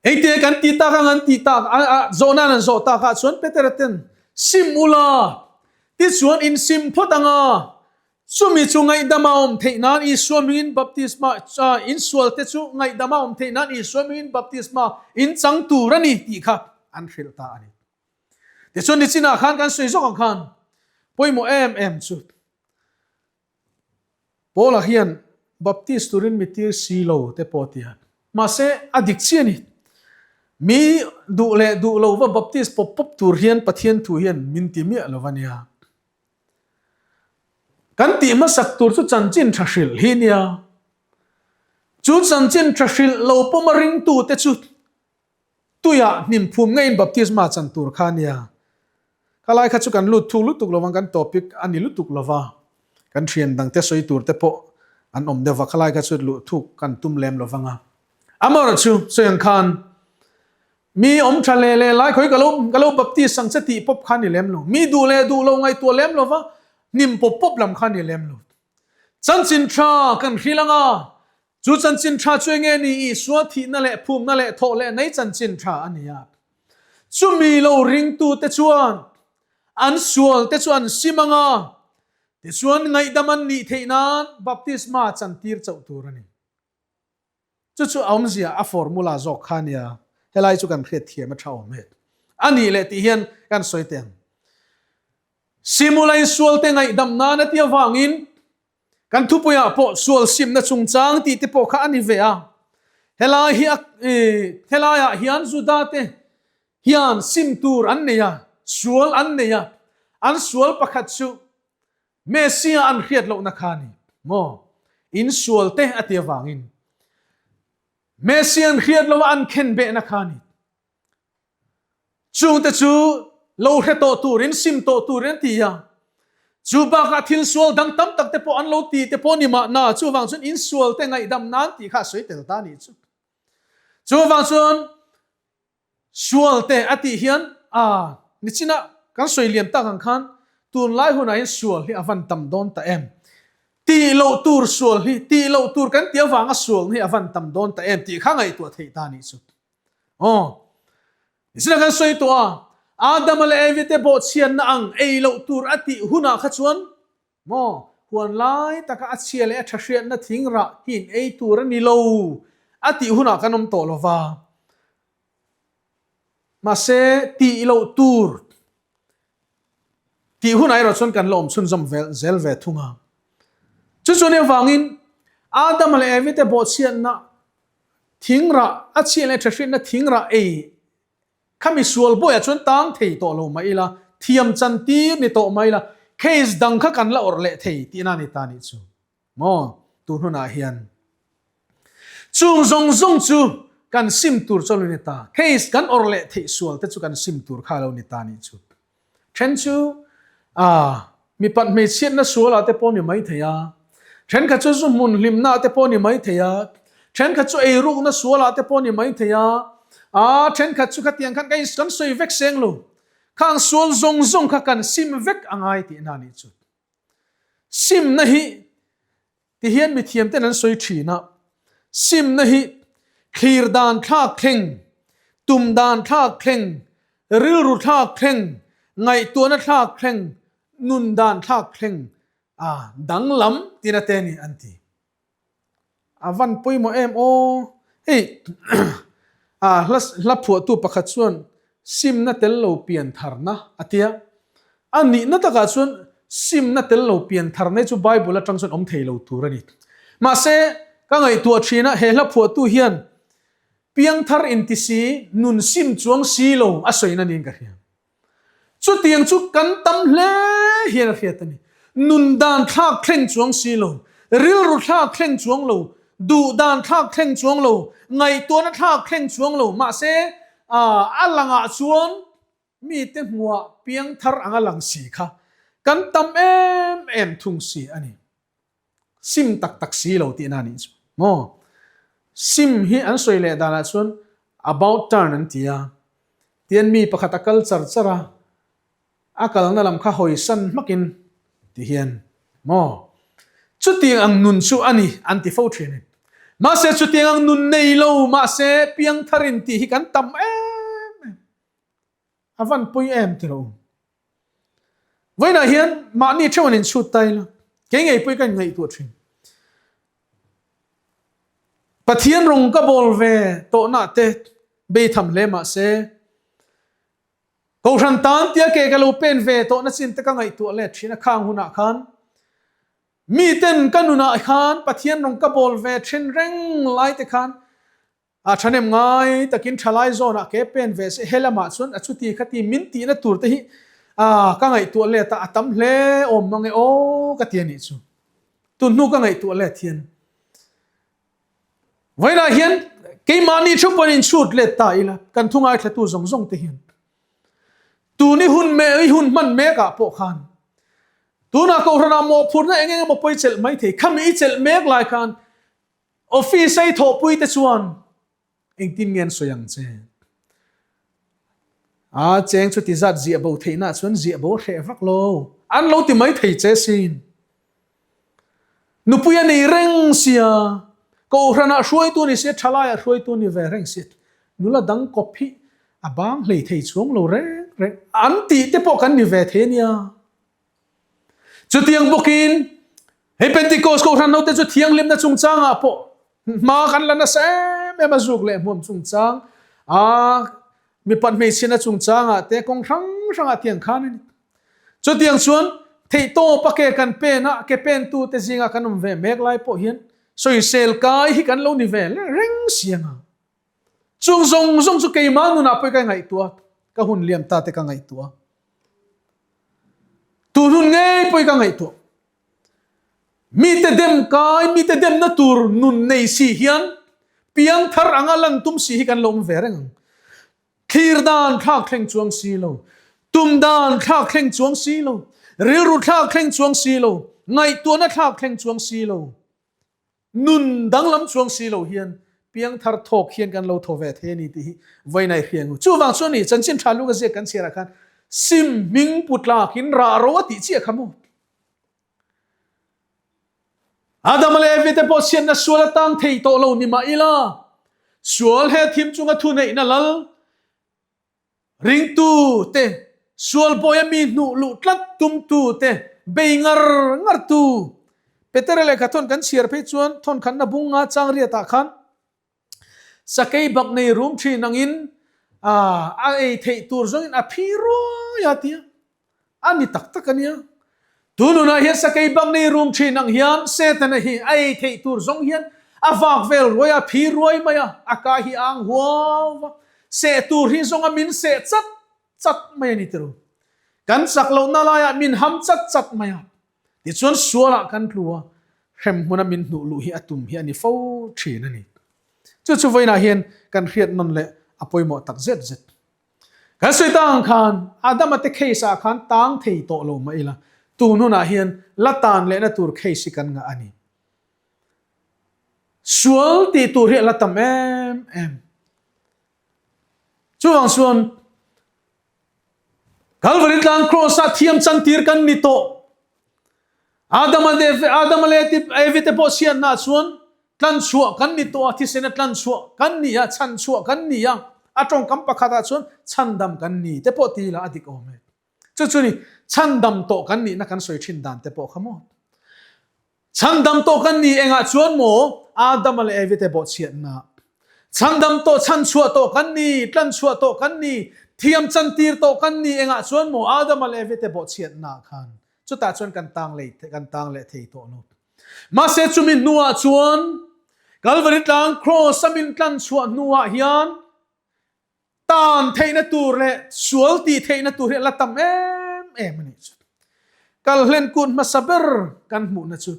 Engtin kan ti tak ang an ti tak a zawhna an zawh tak ah chuan Petera ten sim ula tichuan in sim phawt ang a, chumi chu ngaihdam a awm theih nan Isua mingin baptisma in sual te chu ngaihdam a awm theih nan Isua mingin baptisma in chang tur a ni tih kha an hrilh ta a ni. Tichuan nichinah khan kan sawi zawk ang khan pawimawh em em chu Paula hian Baptist turin mi tir si lo te pawh a ti a. Mahse, a dik chiah a ni. Mi duh leh duh lo va Baptist pawp pawp tur hian Pathian thu hian min ti miah lo a nia. Kan tih hmasak tur chu chanchin tha hrilh hi nia. Chu chanchin tha hrilh lo pawm a ringtute chu Tuiah hnim phum ngeiin baptisma chan tur kha a nia. Kha lai kha chu kan lut thuk lutuk lovang, kan topic a ni lutuk lova, kan thian dangte sawi tur te pawh an awm deuh va, kha lai kha chu luh thuk kan tum lem lovang a. Amaherawhchu chu sawi ang khan mi awm tha leh leh lai khawi ka lo ka lo baptist ang che tih pawp kha a ni lem lo. Mi duh leh duh lo ngaihtuah lem lova hnim pawp pawp lam kha a ni lem lo. Chanchin tha kan hrilh ang a, Chu chanchin tha chu enge ni? Isua thihna leh phumna leh thawh leh nei chanchin tha a ni a. Chumi lo ringtute chuan an sualte chu an sim ang a, tichuan ngaihdam an nih theih nan baptisma chantir chauh tur a ni. Chu chu a awmzia a formula zawk kha a nia, helai chu kan hriatthiam a tha awm e. A nih leh tih hian kan sawi teh ang. Simula insualte ngaihdam nan a ti avangin Kan thupuiah pawh sual simna chungchang tih te pawh kha a ni ve a. Helai hi a helaiah hian Juda te hian sim tur an nei a, sual an nei a. An sual pakhat chu Messiah an hriat lohna kha a ni maw? In sual te a ti avangin Messiah an hriat loh a an khenbehna kha a ni. Chungte chu lo hre tawh turin, sim tawh turin an ti a. Chu bakah thil sual dang tam tak te pawh an lo ti te pawh ni mahna, chuvang chuan insual te ngaihdam nan tih kha a sawi tel ta a nih chu. Chuvang chuan sual te a tih hian a nichinah kan sawi liam tak ang khan tunlai hunah hian sual hi a van tam dawn ta em? Tih loh tur sual hi, tih loh tur kan tih avanga sual hi a van tam dawn ta em tih kha ngaihtuah theih ta a nih chu. Aw. Nichinah kan sawi tawh a, Adama leh Evi te bawhchhianna ang ei loh tur a tih hunah kha chuan maw huan lai taka a chhia leh a tha hriatna thing rah hi in ei tur a ni lo a tih hunah kan awm tawh lo va. Mahse tih loh tur tih hunah erawh chuan kan la awm chhunzawm vel zel ve thung a. Chu chuan avangin Adama leh Evi te bawhchhiatna Thing rah a chhiah leh ṭhahrinna thing rah ei kha mi sual bawiah chuan tang thei tawh lo mah ila, thiam chan tir ni tawh mah ila, case dang kha kan la awrh leh thei tihna a ni ta nih chu. Maw? Tun hunah hian chung zawng zawng chu kan sim tur chu a lo ni ta. Case kan awrh leh theih sual te chu kan sim tur kha a lo ni ta nih chu. Then chu ah mipat hmeichhiatna sualah te pawh ni mai thei a, thenkhat chu zu hmun hlimnaah te pawh ni mai thei a, thenkhat chu eirukna sualah te pawh ni mai thei a, ah thenkhat chu khatiang khan kan sawi vek seng lo. Khang sual zawng zawng kha kan sim vek a ngai tihna a nih chu. Simna hi ti hian mithiam ten an sawi thin a, simna hi thlir dan thlak thleng, tum dan thlak thleng, rilru thlak thleng, ngaihtuahna thlak thleng, nun dan thlak thleng a danglam tina te a ni an ti. A van pawimawh em aw. Hei a hla hla phuahtu pakhat chuan simna tel lo pian tharna a tia. A nihna takah chuan simna tel lo pian tharna hi chu Bible atang chuan awm thei lo tur a ni. Mahse ka ngaihtuah thin a he hla phuahtu hian piangthar inti si nun sim chuang si lo a sawina niin ka hria. Chutiang chu kan tam hle hian a hriat a ni. Nun dan thlak thleng chuang si lo, rilru thlak thleng chuang lo, duh dan thlak thleng chuang lo, ngaihtuahna thlak thleng chuang lo, mahse a langah chuan mite hmuah piangthar anga lang si kha kan tam em em thung si a ni. Sim tak tak si lo tihna a nih chu maw? Sim hi an sawi leh danah chuan about turn an ti a, tian mi pakhat a kal char char a, a kalna lam kha hawi san hmakin ti hian maw? Chutiang ang nun chu a ni an ti fo thin a ni. Mahse chutiang ang nun nei lo mahse piangtharin tih hi kan tam em em. A van pui em ti rawh u. Vawiinah hian mahni theuh an inchhut ta ila, kei ngei pawh hi ka inngaihtuah thin. Pathian rawng ka bawl ve tawhna te beitham hle mah se, Kohhran tan tia ke ka lo pen ve tawhna chin te ka ngaihtuah let thin a, khang hunah khan miten ka nunah khan Pathian rawng ka bawl ve thin reng lai te khan A thahnem ngai takin thalai zawnah ke pen ve se he lamah chuan a chuti kha ti min tihna tur te hi a ka ngaihtuah let a, a tam hle awm mang e aw ka ti a nih chu. Tun hnu ka ngaihtuah let hian vawiinah hian keimahni thu pawn inchhut let ta ila kan thu ngaithlatu zawng zawng te hian tun i hun me i hun hman mekah pawh khan tunah kohhranah mawhphurhna eng eng emaw pawi chelh mai thei khami i chelh mek lai khan Office a i thawhpui te chuan engtin nge an sawi ang che? A cheng chu ti zat ziah bo theihna chuan ziah bo a hreh vak lo. An lo ti mai thei che sin. Nupui a nei reng sia, Kohhranah hruaitu ni sia, thalaiah hruaitu ni ve reng sia, nula dang kawp hi a bang hlei thei chuang lo reng reng an tih te pawh kan ni ve thei a nia. Chutiang bawkin hei Pentecost Kohhran hote chu thianghlimna chungchangah pawh hma kan la nasa em em a, zuk leh hmuam chungchang a mipat hmeichhiatna chungchangah te kawng hrang hrangah tiang khan a ni. Chutiang chuan theihtawp a ke kan pen a, ke pentute zingah kan awm ve mek lai pawh hian sawisel kai hi kan lo ni ve reng si ang a. Chung zawng zawng chu keimah nunah pawh ka ngaihtuah, ka hun liam ta te ka ngaihtuah. Tun hun ngei pawh ka ngaihtuah. Mite dem kai, mite demna tur nun nei si hian piang thar anga lan tum si hi kan lo awm ve reng ang. Thlir dan thlak thleng chuang si lo, tum dan thlak thleng chuang si lo, rilru thlak thleng chuang si lo, ngaihtuahna thlak thleng chuang si lo. Nun danglam chuang si lo hian piangthar thawk hian kan lo thaw ve thei a ni tih hi vawiin a i hria ngu. Chuvang chuan ni chanchin tha luka ziak kan chhiarah khan sim hming pu tlakin rah ro a tih chiah kha maw? Adama leh Evi te pawh chhiatna sual a tang thei tawh lo ni mah ila sual he thim chunga thuneihna lal Ringtu te, sual bawia mi hnuh luh tlat tumtu te, bei ngar ngar tu. Petera lehkha thawn kan chhiar phei chuan thawn khatna bung nga chang riatah khan sakei bak nei rum thin angin a ei theih tur zawngin a phi ruai a tia. A ni tak tak a nia. Tununah hian sakei bak nei rum thin ang hian Setana hi a ei theih tur zawng hian a vak vel ruai a, a phi ruai mai a, a ka hi a ang huau va. Seh tur hi zawnga min seh chat chat mai a ni tiro. Kan chak lohna laiah min ham chat chat mai a. Tichuan sualah kan tlu a. hremhmuna min hnuh luh hi a tum hi a ni fo thin a ni. Chu chu vawiinah hian kan hriat nawn leh a pawimawh tak zet zet. Kan sawi ta ang khan Adama te case ah khan tang thei tawh lo mah ila, tun hunah hian la tan lehna tur case hi kan ngah a ni. Sual tih tur hi a la tam em em. Chuvang chuan Calvary tlang cross ah thiam chantir kan ni tawh. Adama Adama leh Evi te pawh chhiatna ah chuan tlanchhuah kan ni tawh a, thisena tlanchhuah kan ni a, chhanchhuah kan ni a, a tawngkam pakhat ah chuan chhandam kan ni te pawh ti ila a dik awm e. Chu chu ni chhandam tawh kan nihna kan sawi thin dan te pawh kha maw. Chhandam tawh kan ni engah chuan maw Adama leh Evi te bawhchhiatna. Chhandam tawh chhanchhuah tawh kan ni, tlanchhuah tawh kan ni, thiam chantir tawh kan ni engah chuan maw Adama leh Evi te bawhchhiatna khan chutah chuan kan tang lei kan tang leh thei tawh lo. Mahse chumi hnuah chuan Kalvari tlang Kraws a min tlanchhuah hnuah hian Tan theihna tur leh sual tih theihna tur hi a la tam em em a nih chu. Kalhlen kut hmasa ber kan hmuhna chu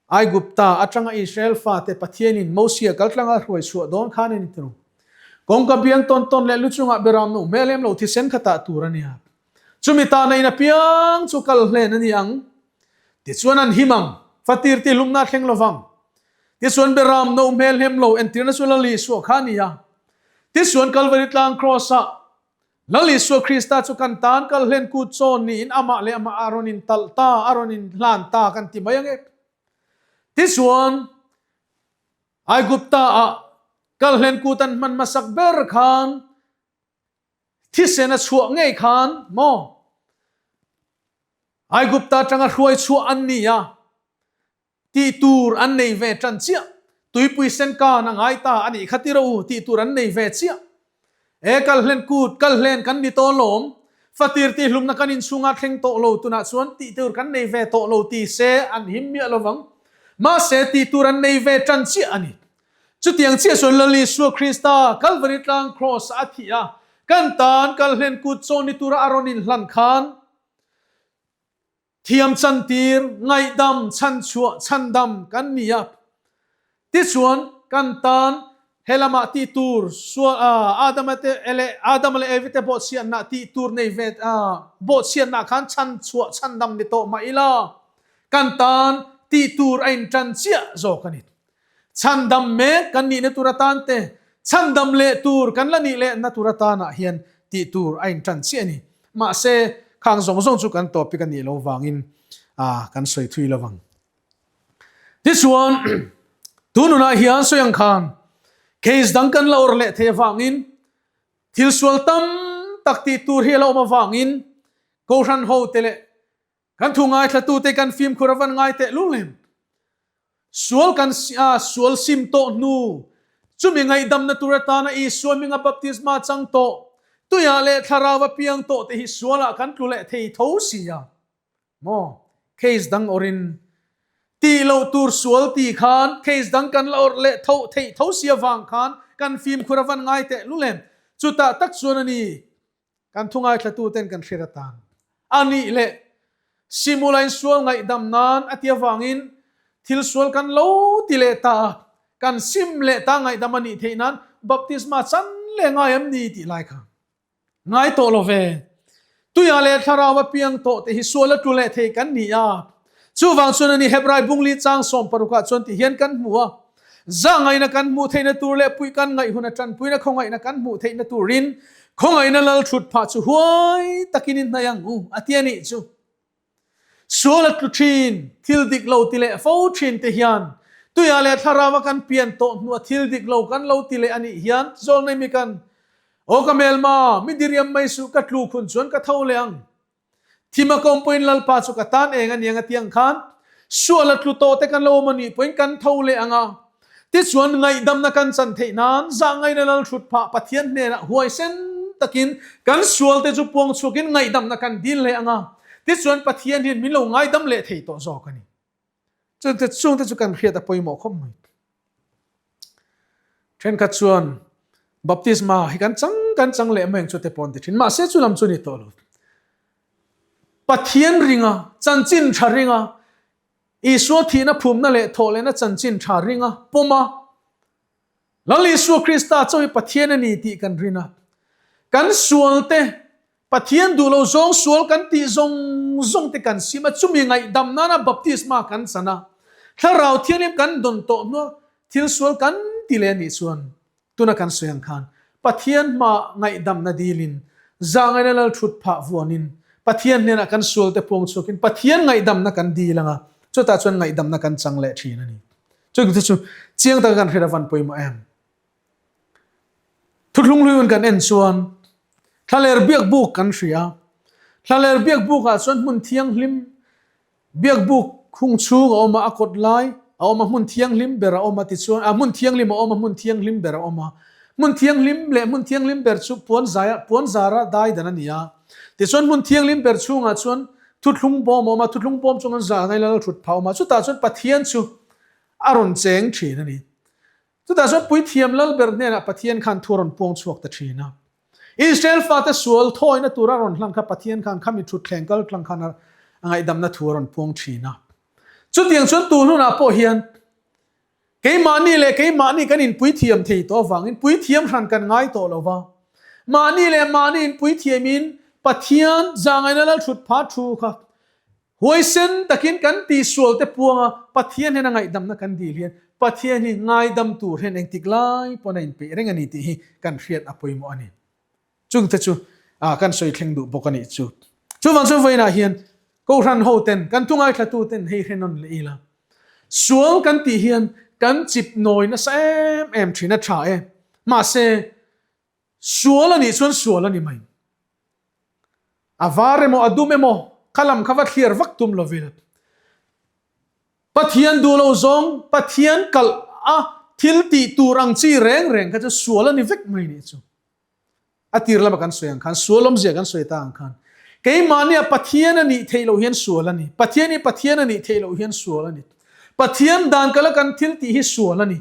Aigupta atanga Israel fate Pathianin Mosia kaltlanga hruai chhuah dawn khan a ni tiro. Kawngka biang tawn tawn leh lu chungah beram no hmel em lo thisen kha tah tur a nia. Chumi tahna in apiang chu kalhlen a ni ang. Tichuan an him ang, fatir tihlumna a thleng lovang. Tichuan Beram no hmel hem lo entirna chu Lal Isua kha a ni a. Tichuan Kalvari tlang Kraws-ah Lal Isua Krista chu kan tan kal hlen kut chawn niin amah leh amah a rawn intalh ta, a rawn inhlan ta kan ti mai ang e. Tichuan Aigupta-ah kal hlen kut an hman hmasak ber khan thisen a chhuah ngei khan maw Aigupta atanga hruai chhuah an ni a. Tih tur an nei ve tan chiah. Tuipui sen kan a ngai ta a nih kha ti rawh u, tih tur an nei ve chiah. E kal hlen kut, kal hlen kan ni tawh lawm. Fatir tih hlumna kan inchhungah thleng tawh lo tunah chuan tih tur kan nei ve tawh lo ti se an him miah lovang. Mahse tih tur an nei ve tan chiah a ni. Chutiang chiah chuan Lal Isua Krista Kalvari tlang Kraws a thih a, kan tan kal hlen kut chaw ni tura a rawn inhlan khan, Thiam chantir, ngaihdam, chhanchhuah, chhandam kan ni a. Tichuan, kan tan he lamah tih tur, sual, Adama te leh Adama leh Evi te bawhchhiatna tih tur nei ve, bawhchhiatna khan chhanchhuah, chhandam ni tawh mah ila, kan tan tih tur a intan chiah zawk a ni. Chhandam mek kan nihna tur atan te, chhandam leh tur kan la nih lehna tur atanah hian tih tur a intan chiah a ni. Mahse, khang zawng zawng chu kan topic a nih loh vangin kan sawi thui lo vang. Tichuan, tununah hian sawi ang khan case dang kan la awrh leh thei avangin thil sual tam tak tih tur hi a la awm avangin Kohhran hote leh Kan thu ngaithlatute kan fimkhur a van ngai teh lul em? Sual kan a sual sim tawh hnu, chumi ngaihdamna tur atana Isua hminga baptisma chang tawh, tuiah leh thlarau a piang tawh te hi sualah kan tlu leh thei tho si a. Maw? Case dang awrhin tih loh tur sual ti khan case dang kan la awrh leh tho theih tho si avang khan kan fimkhur a van ngai teh lul em? Chutah tak chuan a ni. Kan thu ngaithlatuten kan hriat atan a nih leh Simulain sual ngaihdam nan a ti avangin thil sual kan lo ti leh ta a, kan sim leh ta ngaihdam a nih theih nan baptisma chan leh ngai em ni tih lai kha ngai tawh lo ve. Tuia leh thlarau a piang tawh te hi sual a tlu leh thei kan ni a, chuvang chuan a ni Hebrai bungli chang sawmparukah chuan ti hian kan hmu a. Zahngaihna kan hmuh theihna tur leh puih kan ngaih huna tanpuina khawngaihna kan hmuh theihna turin khawngaihna lal thut phah chu huai takin in hnaih ang u, a ti a nih chu. Sual a tlu thin, thil dik lo ti leh fo thin te hian tuiah leh thlarau a kan pian tawh hnua thil dik lo kan lo ti leh a nih hian zawlnei mi kan Aw ka hmelma, mi diriam mai suh ka tluk hun chuan ka tho leh ang. Thima ka awm pawhin Lalpa chu ka tan eng a niang a ti ang khan sual a tlu tawh te kan lo awm a nih pawhin kan tho leh ang a. Tichuan ngaihdamna kan chan theih nan zahngaihna lal thut phah Pathian hnenah huaisen takin kan sual te chu puang chhuakin ngaihdamna kan dil leh ang a. Tichuan Pathian hian min lo ngaidam leh thei tawh zawk a ni. Chungte chungte chu kan hriat a pawimawh khawp mai. Thenkhat chuan baptisma hi kan chang kan chang leh mai ang chu te pawh an ti thin. Mahse chu lam chu ni tawh lo. Pathian ringa, chanchin tha ringa, Isua thihna phumna leh thawhlehna chanchin tha ring a, pawm a, Lal Isua Krista chauh hi Pathian a ni tih kan rin a. Kan sualte, Pathian duh lo zawng sual kan tih zawng zawng te kan sim a, chumi ngaihdam nana baptisma kan chan a, Thlarau Thianghlim kan dawn tawh hnuah thil sual kan ti leh a nih chuan tuna kan sawi ang khan Pathian hmaah ngaihdamna dilin, zahngaihna lal thut phah vuanin, Pathian hnenah kan sualte puang chhuakin Pathian ngaihdamna kan dil ang a, chutah chuan ngaihdamna kan chang leh thin a ni. Chu chu chiang taka kan hriat a van pawimawh em? Thuthlung hlui kan en chuan Thlaler biakbuk kan hria. Thlaler biakbukah chuan hmun thianghlim biakbuk hung chhung a awm a, a kawt lai a awm a, hmun thianghlim ber a awm a tichuan a hmun thianghlim a awm a, hmun thianghlim ber a awm a. Hmun thianghlim leh hmun thianghlim ber chu puan zaia puan zara dai dan a ni a. Tichuan hmun thianghlim ber chhungah chuan Thuthlung bawm a awm a, thuthlung bawm chu an zah ngai lal thut phah a awm a, chutah chuan Pathian chu a rawn cheng thin a ni. Chutah chuan Puithiam Lalber hnenah Pathian khan thu a rawn puang chhuak ta thin a. Israel fate sual thawina tur a rawn hlan kha Pathian khan khami thutthleng kal tlang khan a ngaihdamna thu a rawn puang thin a. Chutiang chuan tun hunah pawh hian Keimahni leh keimahni kan inpuithiam thei tawh avangin puithiam hran kan ngai tawh lo va. Mahni leh mahni inpuithiamin Pathian zahngaihna lalthut pha thu kha huaisen takin kan tihsual te puanga Pathian hian a ngaihdamna kan dil hian Pathian hi ngaidam tur hian engtik lai pawn a inpeih reng a ni tih hi kan hriat a pawimawh a ni. Chungte chu kan sawi thleng duh bawk a nih chu. Chuvang chuan vawiinah hian Kohhran hoten, kan thungaithlatuten hei hre nawn leh ila. Sual kan tih hian kan chip nawi nasa em em thin a tha e. Mahse, sual a nih chuan sual a ni mai. A var emaw a dum emaw kha lam kha va thliar vak tum lovin. Pathian duh lo zawng, Pathian kalh a thil tih tur ang chi reng reng kha chu sual a ni vek mai nih chu. A tir lama kan sawi ang khan, sual awmzia kan sawi ta ang khan, keimahnia Pathian a nih theih loh hian sual a ni. Pathian hi Pathian a nih theih loh hian sual a ni. Pathian dan kala kan thil tih hi sual a ni.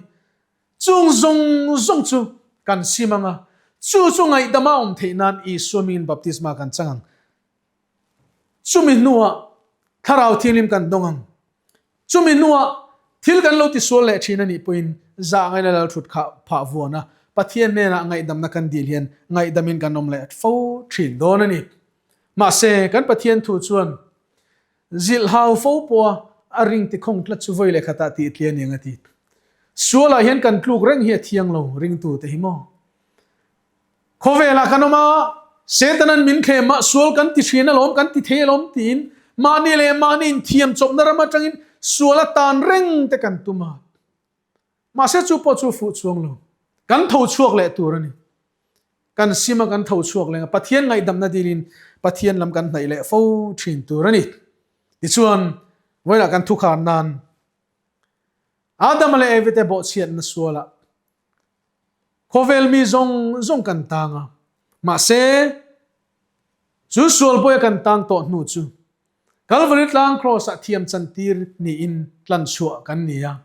Chung zawng zawng chu kan sim ang a, chu chu ngaihdama awm theih nan Isua mingin baptisma kan chang ang. Chumi hnuah Thlarau Thianghlim kan dawng ang. Chumi hnuah thil kan lo tisual leh thin a nih pawhin zah ngaina lal thut kha phah vuan a, Pathian hnenah ngaihdamna kan dil hian ngaihdamin kan awm leh fo thin dawn a ni. Mahse, kan Pathian thu chuan zilhhau fo pawha a ring tikhawng tlat chu vawi leh khatah tih tli a ni ang a ti. Sualah hian kan tluk reng hi a thiang lo ringtute hi maw? Khawvelah kan awm a, Setanan min thlem a, sual kan ti hrian alawm, kan ti thei alawm tiin mahni leh mahni inthiam chawpna ram atangin sual a tan reng te kan tum a. Mahse chu pawh chu fuh chuang lo. Kan tho chhuak leh tur a ni. Kan sim a kan tho chhuak leng a, Pathian ngaihdamna dilin Pathian lam kan hnaih leh fo thin tur a ni. Tichuan, vawilah kan thukhar nan Adama leh Evi te bawhchhiatna sualah Khawvel mi zawng zawng kan tang a, mahse chu sual pawia kan tang tawh hnu chu Kalvari tlang Kraws-ah thiam chantir niin tlan chhuah kan ni a.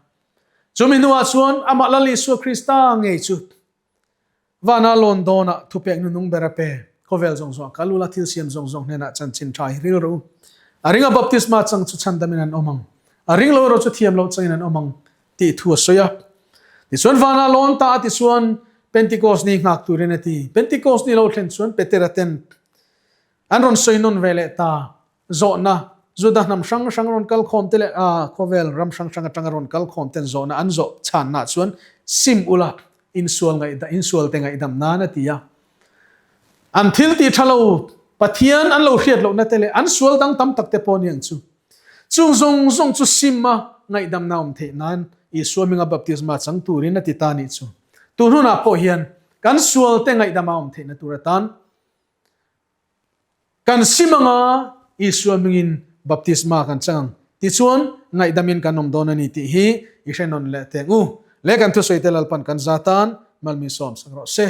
Chumi hnuah chuan amah Lal Isua Krista ngei chu vana lawn dawnah thupek nunung ber a pe. Khawvel zawng zawng kal ula thil siam zawng zawng hnenah chanchin tha hi ril rawh u. A ringa baptisma chang chu chhandamin an awm ang. A ring lo erawh chu thiam loh changin an awm ang. tih thu a sawi a. Tichuan vanah lawn ta a tichuan Pentecost ni nghak turin a ti. Pentecost ni lo thlen chuan Petera ten an rawn sawi nawn ve leh ta. Zawhna, Juda hnam hrang hrang rawn kal khawm te leh khawvel ram hrang hrang atanga rawn kal khawm ten zawhna an zawh chhanna chuan sim ula insual ngaihda insual te ngaihdam nan a ti a. An thil tih tha lo Pathian an lo hriat lohna te leh an sual dang tam tak te pawh ni ang chu. Chung zawng zawng chu sim a ngaihdamna awm theih nan Isua hminga baptisma chang turin a ti ta nih chu. Tun hunah pawh hian kan sualte ngaihdama awm theihna tur atan kan sim anga Isua hmingin baptisma kan chang ang. Tichuan ngaihdamin kan awm dawn a ni tih hi i hre nawn leh teng u. Leh kan thusawi te Lalpan kan za tan malmi sawm sak rawh se.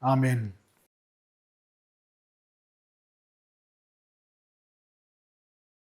Amen.